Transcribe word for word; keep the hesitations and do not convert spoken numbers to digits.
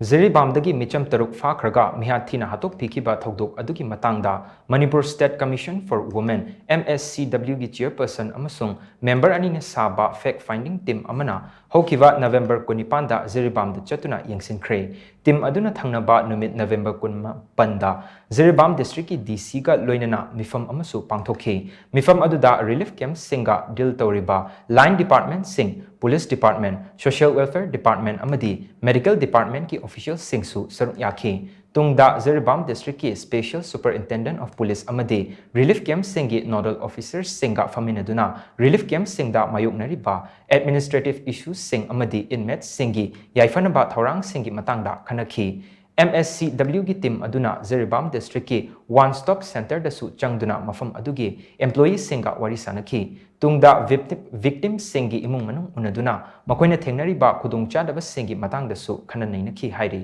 ꯖꯤꯔꯤꯕꯥꯝꯗꯒꯤ ꯃꯤꯆꯝ ꯇꯔꯨꯛ ꯐꯥꯈ꯭ꯔꯒ ꯃꯤꯍꯥꯠ ꯊꯤꯅ ꯍꯥꯠꯇꯣꯛꯄꯤꯈꯤꯕ ꯊꯧꯗꯣꯛ ꯑꯗꯨꯒꯤ ꯃꯇꯥꯡꯗ Manipur State Commission for Women, M S C W ꯒꯤ chairperson ꯑꯃꯁꯨꯡ member ꯑꯅꯤꯅ ꯁꯥꯕ fact finding team ꯑꯃꯅ ꯍꯧꯈꯤꯕ November ꯀꯨꯟꯅꯤꯄꯥꯟꯗ ꯖꯤꯔꯤꯕꯥꯝꯗ ꯆꯠꯇꯨꯅ ꯌꯦꯡꯁꯤꯟꯈ꯭ꯔꯦ꯫ Team ꯑꯗꯨꯅ ꯊꯪꯅꯕ ꯅꯨꯃꯤꯠ November ꯀꯨꯟꯃꯥꯄꯟꯗ ꯖꯤꯔꯤꯕꯥꯝ district ꯀꯤ D C ꯒ ꯂꯣꯏꯅꯅ ꯃꯤꯐꯝ ꯑꯃꯁꯨ ꯄꯥꯡꯊꯣꯛꯈꯤ꯫ ꯃꯤꯐꯝ ꯑꯗꯨꯗ relief camp ꯁꯤꯡꯒ deal ꯇꯧꯔꯤꯕ line department ꯁꯤꯡ, police department, social welfare department ꯑꯃꯗꯤ medical department ꯀꯤ official ꯁꯤꯡꯁꯨ ꯁꯔꯨꯛ ꯌꯥꯈꯤ꯫ ꯇꯨꯡꯗ ꯖꯤꯔꯤꯕꯥꯝ district ꯀꯤ Special Superintendent of Police ꯑꯃꯗꯤ relief camp ꯁꯤꯡꯒꯤ nodal officer ꯁꯤꯡꯒ ꯐꯝꯃꯤꯟꯅꯗꯨꯅ relief camp ꯁꯤꯡꯗ ꯃꯥꯌꯣꯛꯅꯔꯤꯕ administrative issue ꯁꯤꯡ ꯑꯃꯗꯤ inmate ꯁꯤꯡꯒꯤ ꯌꯥꯏꯐꯅꯕ ꯊꯧꯔꯥꯡꯁꯤꯡꯒꯤ ꯃꯇꯥꯡꯗ ꯈꯟꯅꯈꯤ꯫ M S C W ꯒꯤ team ꯑꯗꯨꯅ ꯖꯤꯔꯤꯕꯥꯝ district ꯀꯤ One Stop Center ꯗꯁꯨ ꯆꯪꯗꯨꯅ ꯃꯐꯝ ꯑꯗꯨꯒꯤ employee ꯁꯤꯡꯒ ꯋꯥꯔꯤ ꯁꯥꯅꯈꯤ꯫ ꯇꯨꯡꯗ victim ꯁꯤꯡꯒꯤ ꯏꯃꯨꯡ ꯃꯅꯨꯡ ꯎꯅꯗꯨꯅ ꯃꯈꯣꯏꯅ ꯊꯦꯡꯅꯔꯤꯕ ꯈꯨꯗꯣꯡꯆꯥꯗꯕꯁꯤꯡꯒꯤ ꯃꯇꯥꯡꯗꯁꯨ ꯈꯟꯅ ꯅꯩꯅꯈꯤ ꯍꯥꯏꯔꯤ꯫